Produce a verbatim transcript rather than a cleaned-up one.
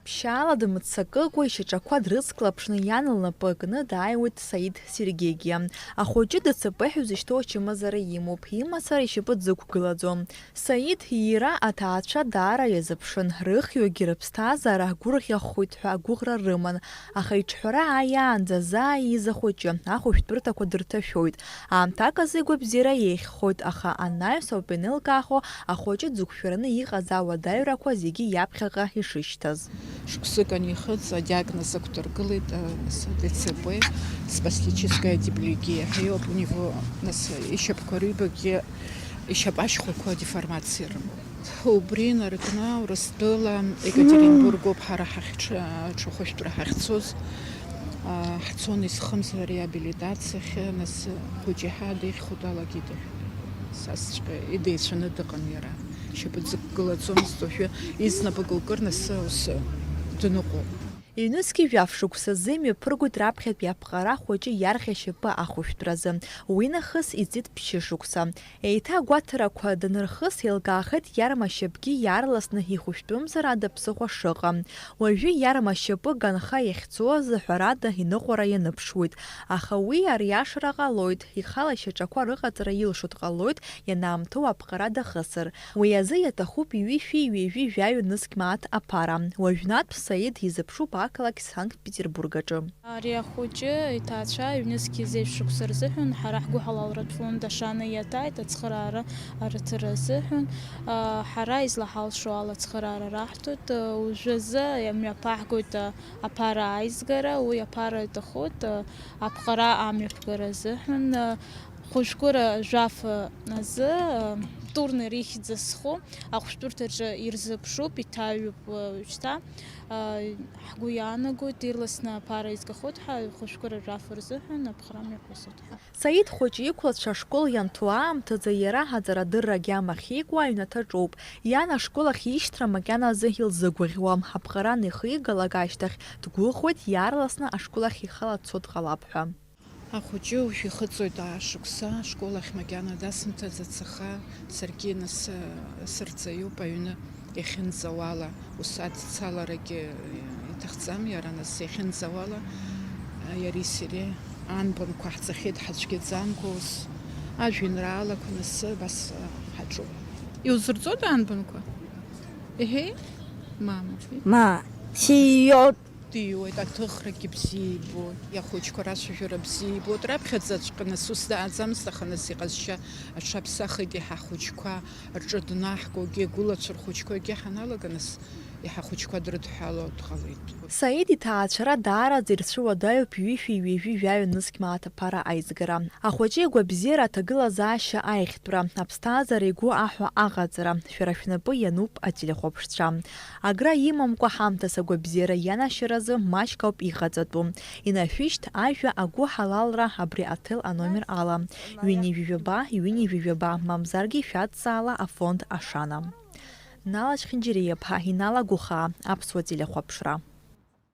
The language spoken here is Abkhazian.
Ԥшьаала дымццакыкәа ишьаҿақәа дрыцклаԥшны иан лнапы кны дааиуеит Саид Сергегьиа. Ахәыҷы ДЦП ҳәа изышьҭоу ачымазара имоуп, имацара ишьапы дзықәгылаӡом. Саид иира аҭаацәа даара иазыԥшын, рыхҩыкгьы рыԥсҭазаара гәырӷьахоит ҳәа агәыӷра рыман, аха иҿҳәара ааиаанӡа заа ииз ахәыҷы ахәышәтәырҭақәа дырҭашәоит. Аамҭак азы игәабзиара еиӷьхоит, аха анаҩс ауп ианеилкаахо ахәыҷы дзықәшәараны иҟаз ауадаҩрақәа зегьы иаԥхьаҟа ишышьҭаз. Шықәсык анихыҵ, адиагноз ақәдыргылеит, э, нас, ДЦП, спастическая диплекия ҳәа иоуп, у него, нас, ишьапқәа рыҩбагьы, ишьапы ашьхәақәа деформациа рымоуп. Убри инаркны Урыстәыла Екатеринбургоуп ҳара ҳахьҽ-, ҽахәышәтәра ҳахьцоз. А, ҳцон исхымз реабилитациахь, нас хәыҷы ҳа деиӷьхо далагеит. Сасҵәҟьа идеицәаны дыҟан иара. Шьапы дзықәгылаӡомызт, уажәы изнапык лкыр, нас ус дныҟәон. Ҩнызқьи жәаф шықәсазы имҩаԥыргоит раԥхьатәи аԥҟара хәыҷы иарӷьа шьапы ахәышәтәразы. Уи нахыс иҵит ԥшьышықәса. Еиҭа агәаҭарақәа данырхыс, еилкаахеит иарма шьапгьы иаарласны ихәышәтәымзар ада ԥсыхәа шыҟам. Уажәы иарма шьапы ганха иахьцо азы ҳәарада иныҟәара ианыԥшуеит, аха уи ариашара ҟалоит, ихала ишьаҿақәа рыҟаҵара илшо дҟалоит, ианаамҭоу аԥҟара дахысыр. Уи азы иаҭахуп ҩышәи ҩажәи жәаҩа нызқь мааҭ аԥара. Уажәнатә Саид изыԥшуп ақалақь Санкт-Петербург аҿы. Ари ахәыҷы иҭаацәа ҩнызқь зеижә шықәса рзыҳәан ҳара ҳгәыҳалалратә фонд Ашана иаҭааит ацхыраара арыҭара азыҳәан. Ҳара излаҳалшо ала ацхыраара раҳҭоит. Уажәазы имҩаԥаҳгоит аԥара аизгара, уи аԥара иҭахоит аԥҟара амҩаԥгара азыҳәан. Хәыжәкыра жәаф азы турнир ихьӡ зху ахәшәтәырҭаҿы ирзыԥшуп, иҭаҩуп уажәшьҭа. Ҳгәы иаанагоит, ирласны аԥара изгахоит ҳәа, хәыжәкыра жәаф рзыҳәан аԥҟара мҩаԥысуеит ҳәа. Саид хәыҷы иқәлацәа ашкол ианҭо аамҭазы иара аҵарадырра агьама ахьикуа аҩнаҭаҿоуп. Иан ашкол ахь ишьҭра макьаназы илзыгәаӷьуам. Аԥҟара анихигалак ашьҭахь дгәыӷуеит, иаарласны ашкол ахь ихала дцо дҟалап ҳәа. Ахәыҷы уажә ихыҵуеит аа шықәса, ашкол ахь макьана дасымҭаӡац, аха саргьы нас, э, сырҵаҩуп аҩны иахьынӡауала, ус ацаларагьы иҭахӡам иара, нас иахьынӡауала, э, иареи сареи анбанқәа ҳҵахьеит ҳацәгьаӡамкәа, ус ажәеинраалақәа нас абас, э, ҳаҿуп. Иузырҵода анбанқәа? Еҳе, мама. Ма, сиот. Диуеит, аҭыхрагьы бзиа ибоит, иахәыҷқәа рацәажәара бзиа ибоит, раԥхьаӡаҵәҟьа нас ус дааӡамызт, аха нас иҟазшьа аҽаԥсахит, иаҳа ахәыҷқәа рҿы днаҳгогьы, агәылацәа рхәыҷқәагьы ҳаналага, нас иаҳа ахәыҷқәа дрыдҳәало дҟалеит. Саид иҭаацәара даараӡа ирцәыуадаҩуп ҩышәи ҩажәи жәаҩа нызқь мааҭ аԥара аизгара. Ахәыҷы игәабзиара, аҭагылазаашьа аиӷьтәра, аԥсҭазаара игәы аҳәо аҟаҵара, шәара шәнапы иануп ателехәаԥшцәа. Агра имамкәа ҳамҭас агәабзиара ианашьаразы маҷк ауп иҟаҵатәу. Инашәышьҭ ажәа агәыҳалалра абри аҭел аномер ала, ҩынҩажәи жәаба, ҩынҩажәи жәаба, мамзаргьы шәадҵаала афонд Ашана. Нала Чхинџьириаԥҳа, Инала Гәыхаа, Аԥсуа телехәаԥшра.